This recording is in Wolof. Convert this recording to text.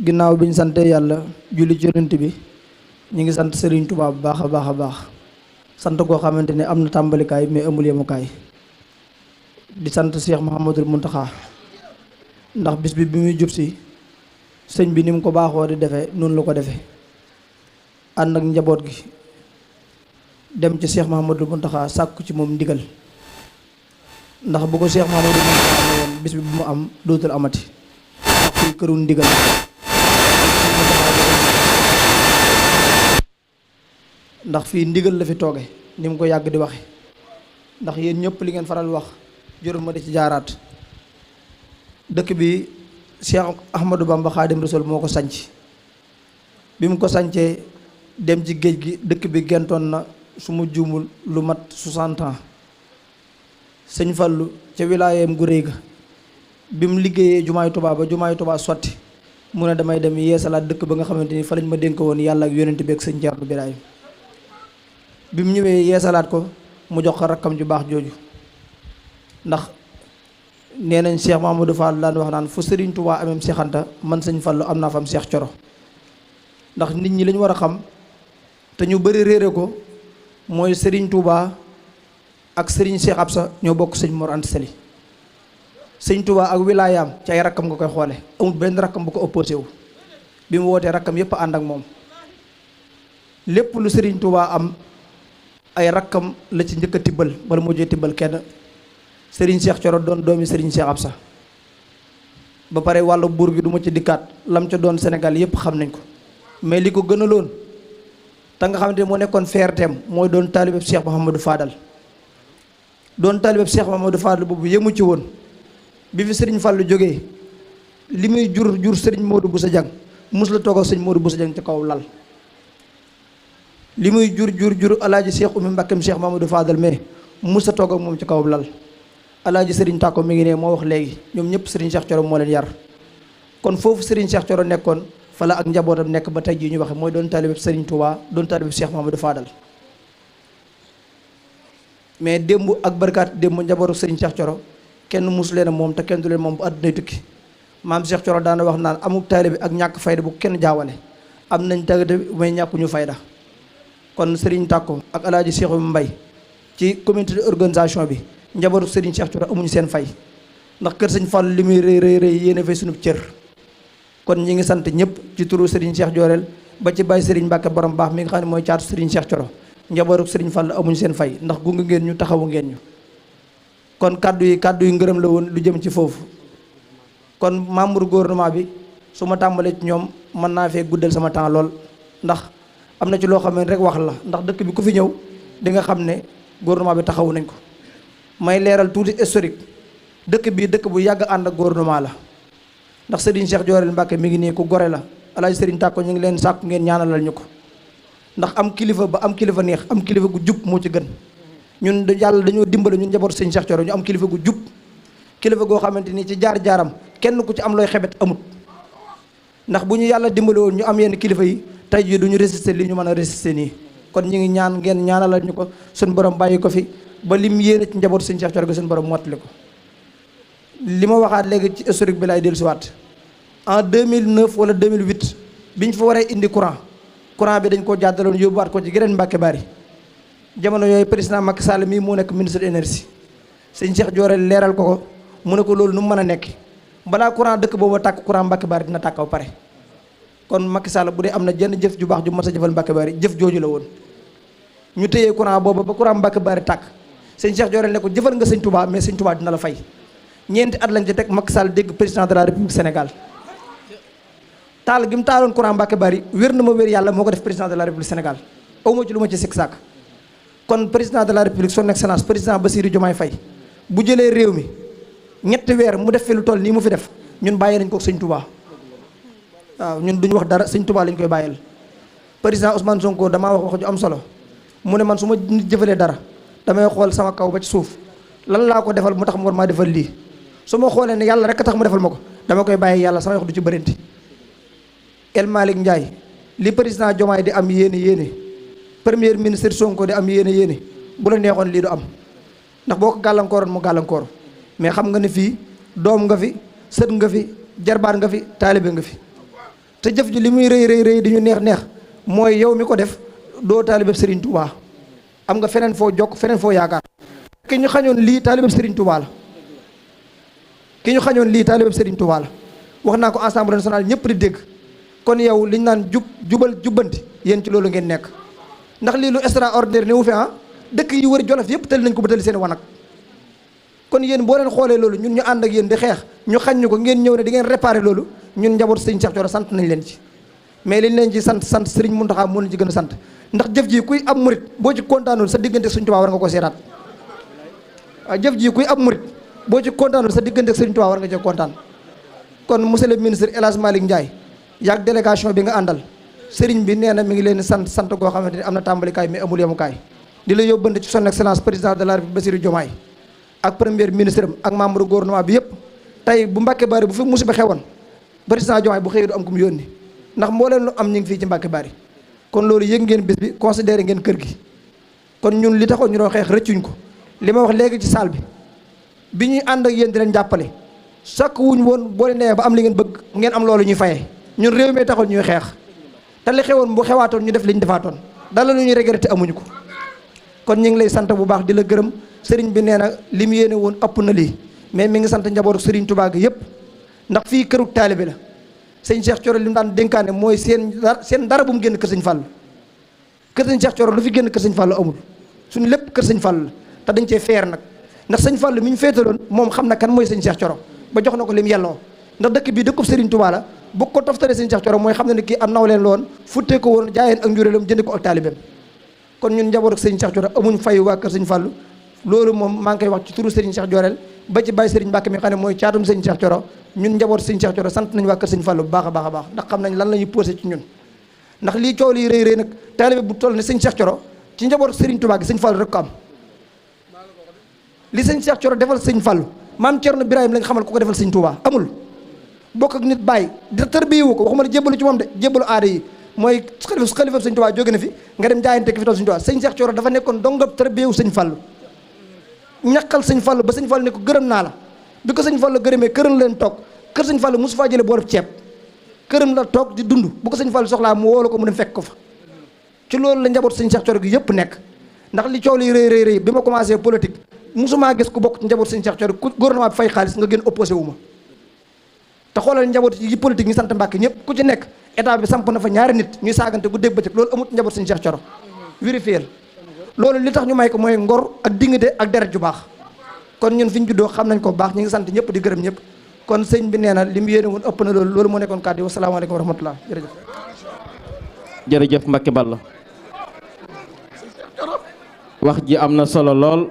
ginnaaw bi ñu sante yàlla julli ci yonent bi ñu ngi sant Serigne Touba bu baax a baax a baax sant koo xamante ne am na tàmbalikaay mais amul yemukaay di sant Cheikh Mouhamadul Mountakha ndax bis bi muy jub si sëñ bi ni mu ko baaxoo di defee noonu la ko defee ànd ak njaboot gi dem ci Cheikh Mouhamadul Mountakha sàkku ci moom ndigal ndax bu ko Cheikh Mouhamadul Mountakha ne woon bis bi bu mu am dootul amati ndax kuy këru ndigal ndax fii ndigal la fi tooge ni mu ko yàgg di waxe ndax yéen ñëpp li ngeen faral wax jërul ma di ci jaaraat dëkk bi Cheikh Ahmadou Bamba Khadim Rasoul moo ko sanc bi mu ko sancee dem ci géej gi dëkk bi gentoon na su ma juumul lu mat 60 ans sëñ Fallu ca wilaayeem gu réy ga bi mu liggéeyee jumaay Tuubaa ba jumaay Tuubaa sotti mu ne damay dem yeesalaat dëkk ba nga xamante ni fa lañ ma dénk woon yàlla ak yonent bi ak sëñ Ceerno Birahim bi mu ñëwee yeesalaat ko mu jox ko rakkam ju baax jooju ndax nee nañ Cheikh Mamadou Fall daan wax naan fu Serigne Touba amem Cheikh Anta man sëñ Fallu am naa fam Cheikh Thiorro ndax nit ñi lañu war a xam te ñu bëri réere ko mooy Serigne Touba ak Serigne Cheikh Absa ñoo bokk sëñ Mor Anta Sali sëñ Touba ak wilaayaam ci ay rakkam nga koy xoole amul benn rakkam bu ko opposé wu bi mu wootee rakkam yépp ànd ak moom lépp lu Serigne Touba am ay rakkam la ci njëkk a tibbal wala mujjee tibbal kenn Serigne Cheikh Thiorro doon doomi Serigne Cheikh Absa ba pare wàllu buur gi du ma ci dikkaat lam ca doon Sénégal yépp xam nañ ko mais li ko gënaloon te nga xamante ne moo nekkoon feerteem mooy doon taalibeb Cheikh Mouhamadou Fadal doon taalibeb Cheikh Mouhamadou Fadal boobu yëmu ci woon bi fi Serigne Fallou jógee li muy jur Serigne Modou Boussa Dieng mus la toog ak sëñ Modou Boussa Dieng ci kaw lal li muy jur alaaji Cheikh Oumy Mbakkeem Cheikh Mamadou Fadal mais musa toog ak moom ci kaw lal alaaji Serigne Tako mi ngi ne moo wax léegi ñoom ñëpp Serigne Cheikh Thiorro moo leen yar kon foofu Serigne Cheikh Thiorro nekkoon fa la ak njabootam nekk ba tey jii ñu waxe mooy doon taalibeb Serigne Touba doon taalibeb Cheikh Mamadou Fadal mais démb ak barkaat démb njabootu Serigne Cheikh Thiorro kenn musu leen a moom te kenn du leen moom bu àddunay tukki maam Cheikh Thiorro daana wax naan amuk taalibe ak ñàkk fayda bu kenn jaawale am nañ tagte may ñàkkuñu fayda kon Serigne Tako ak alaaji Cheikh Mbay ci comité de organisation bi njabootu Serigne Cheikh Thiorro amuñu seen fay ndax kër sëñ Fall li muy rëy yéene fay sunub cër kon ñi ngi sant ñëpp ci turu Serigne Cheikh Diorel ba ci Baye Serigne Mbacke borom baax mi nga xam ne mooy caatu Serigne Cheikh Thiorro njabootu Serigne Fall amuñu seen fay ndax gunge ngeen ñu taxawu ngeen ñu kon kaddu yi ngërëm la woon lu jëm ci foofu kon membre gouvernement bi su ma tàmbalee ci ñoom mën naa fee guddal sama temps lool ndax am na ci loo xam ne rek wax la ndax dëkk bi ku fi ñëw di nga xam ne gouvernement bi taxawu nañ ko may leeral tuuti historique dëkk bii dëkk bu yàgg ànd ak gouvernement la ndax Serigne Cheikh Diorel Mbacké mi ngi nii ku gore la alaaji Serigne Tako ñu ngi leen sàkku ngeen ñaanalal ñu ko ndax am kilifa ba am kilifa neex am kilifa gu jub moo ci gën ñun yàlla dañoo dimbale ñun njaboot Serigne Cheikh Thiorro ñu am kilifa gu jub kilifa goo xamante ni ci jaar-jaaram kenn ku ci am looy xebet amut ndax bu ñu yàlla dimbale woon ñu am yenn kilifa yi tey jii du ñu résister li ñu mën a résister nii kon ñu ngi ñaan ngeen ñaanalal ñu ko suñu borom bàyyi ko fi ba lim yéene ci njaboot Serigne Cheikh Thiorro gi suñu borom mottali ko li ma waxaat léegi ci historique bi laay dellusiwaat en 2009 wala 2008 bi ñu fa waree indi courant bi dañ koo jàddaloon yóbbuwaat ko ci geneen Mbàkke Bari jamono yooyu président Macky Sall mii moo nekk ministre de l'énergie Serigne Cheikh Diorel leeral ko mu ne ko loolu nu mu mën a nekk balaa courant dëkk boobu tàkk courant Mbàkke Bari dina tàkk ba pare kon Macky Sall bu dee am na jenn jëf ju baax ju mas a jëfal Mbàkke Bari jëf jooju la woon ñu téyee courant boobu ba courant Mbàkke Bari tàkk Serigne Cheikh Diorel ne ko jëfal nga Serigne Touba mais Serigne Touba dina la fay ñeenti at lañ ci teg Macky Sall dégg président de la République Sénégal taal gi mu taaloon courant Mbàkke Bari wér na ma wér yàlla moo ko def président de la République Sénégal awma ci lu ma ci sikk sàkk kon président de la République son excellence président Bassirou Diomaye Faye bu jëlee réew mi ñetti weer mu def fi lu toll nii mu fi def ñun bàyyi nañ ko Sëñ Touba waaw ñun duñu wax dara Sëñ Touba lañ koy bàyyil président Ousmane Sonko damaa wax ju am solo mu ne man su ma nit jëfalee dara damay xool sama kaw ba ci suuf lan laa ko defal mu tax mu war maa defal lii su ma xoolee ne yàlla rek a tax mu defal ma ko dama koy bàyyi yàlla sama wax du ci bërinti El Malick Ndiaye li président Diomaye di am yéene premier ministre Sonko di am yéene bu la neexoon lii du am ndax boo ko gàllankooroon mu gàllankoor mais xam nga ne fii doom nga fi sët nga fi jarbaat nga fi taalibe nga fi te jëf ji li muy rëy di ñu neex mooy yow mi ko def doo taalibe Serigne Touba am nga feneen foo jokk feneen foo yaakaar. ki ñu xañoon lii taalibe Serigne Touba la ki ñu xañoon lii taalibe Serigne Touba la wax naa ko Assemblée nationale ñëpp di dégg kon yow liñ naan jubal jubbanti yéen ci loolu ngeen nekk ndax lii lu extraordinaire ne wu fi dëkk yi wër Jolof yëpp tëli nañ ko ba tëli seen wanag kon yéen boo leen xoolee loolu ñun ñu ànd ak yéen di xeex ñu xañ ñu ko ngeen ñëw ne di ngeen réparé loolu ñun njaboot Serigne Cheikh Thiorro sant nañ leen ci mais liñ leen ci sant Serigne Mountakha moo leen ci gën a sant ndax jëf ji kuy ab murit boo ci kontaanul sa diggante Serigne Touba war nga ko seetaat waaw jëf ji kuy ab murit boo ci kontaanul sa diggante Serigne Touba war nga cee kontaan kon monsieur le ministre El Hadj Malick Ndiaye yaag délégation bi nga àndal Serigne bi nee na mi ngi leen sant goo xamante ni am na tàmbalikaay mais amul yemukaay di la yóbbante ci son excellence président de la République Bassirou Diomaye ak premier ministre am ak membre gouvernement bi yëpp tey bu Mbàkke Bari bu fi musiba xewoon président Diomaye bu xëyee du am ku mu yónni ndax mbooleen lu am ñu ngi fii ci Mbàkke Bari kon loolu yëg ngeen bis bi considéré ngeen kër gi kon ñun li taxoon ñu doon xeex rëccuñ ko li ma wax léegi ci salle bi ñuy ànd ak yéen di leen jàppale sakk wuñ woon boo leen nee ba am li ngeen bëgg ngeen am loolu ñuy fayee ñun réew mi taxoon ñuy xeex te li xewoon bu xewaatoon ñu def li ñu defaatoon dala lu ñuy regretté amuñu ko kon ñu ngi lay sant bu baax di la gërëm sëriñ bi nee na li mu yéene woon ëpp na lii mais mi ngi sant njabootu sëriñ Touba gi yëpp ndax fii këru taalibe la sëñ Cheikh Thiorro li mu daan dénkaane mooy seen dara bu mu génn kër sëñ Fallu kër sëñ Cheikh Thiorro lu fi génn kër sëñ Fallu amul suñu lépp kër sëñ Fallu la te dañ cee feer nag ndax sëñ Fallu mi ñu féetaloon moom xam na kan mooy sëñ Cheikh Thiorro ba jox na ko lim yelloo ndax dëkk bii dëkkub sëriñ Touba la bu ko toftalee sëñ Cheikh Thiorro mooy xam na ne kii am naw leen loon futtee ko woon jaayeen ak njuréelam jënd ko ak taalibeem kon ñun njabootu sëñ Cheikh Thiorro amuñ fayu waa kër sëñ Fallu loolu moom maa ngi koy wax ci turu sëriñ Cheikh Jorel ba ci Baye Sëriñ Mbacké mi xam ne mooy caatum sëñ Cheikh Thiorro ñun njaboot sëñ Cheikh Thiorro sant nañu waa kër sëñ Fallu bu baax a baax a baax ndax xam nañ lan la ñuy posé ci ñun ndax lii coow lii rëy nag taalibe bu toll ne sëñ Cheikh Thiorro ci njaboot sëriñ Touba gi sëñ Fallu rek ko am li sëñ Cheikh Thiorro defal sëñ Fallu maam Thierno Birahim lañ xamal ku ko defal sëñ Touba amul bokk ak nit bàyyi di tërbiyewu ko waxuma la jébbalu ci moom de jébbalu aada yi mooy xalifa sëñ Touba jóge na fi nga dem jaayante ki fi toll sëñ Touba sëñ Cheikh Thiorro dafa nekkoon dongab tërbiyewu sëñ Fallu ñaqal sëñ Fallu ba sëñ Fallu ne ko gërëm naa la bi ko sëñ Fallu gërëmee këram leen toog kër sëñ Fallu mosu faa jële boorub ceeb këram la toog di dund bu ko sëñ Fallu soxlaa mu woolu ko mu dem fekk ko fa ci loolu la njaboot sëñ Cheikh Thiorro gi yëpp nekk ndax li coow li rëy bi ma commencé politique mosumaa gis ku bokk ci njaboot sëñ Cheikh Thiorro ku gouvernement bi fay xaalis nga gën opposé wu ma te xoolal njaboot yi politique ñi sant Mbàkke ñëpp ku ci nekk état bi samp na fa ñaari nit ñuy saagante gu dégg bëccëg loolu amut njaboot sëñ Cheikh Thiorro vérifier loolu li tax ñu may ko mooy ngor ak dignité ak deret ju baax kon ñun fi ñu juddoo xam nañ ko baax ñu ngi sant ñëpp di gërëm ñëpp kon sëñ bi nee na li mu yéene woon ëpp na loolu moo nekkoon kàddu yi wasalaamaaleykum wa rahmatullah jërëjëf jërëjëf Mbacké Balla wax ji am na solo lool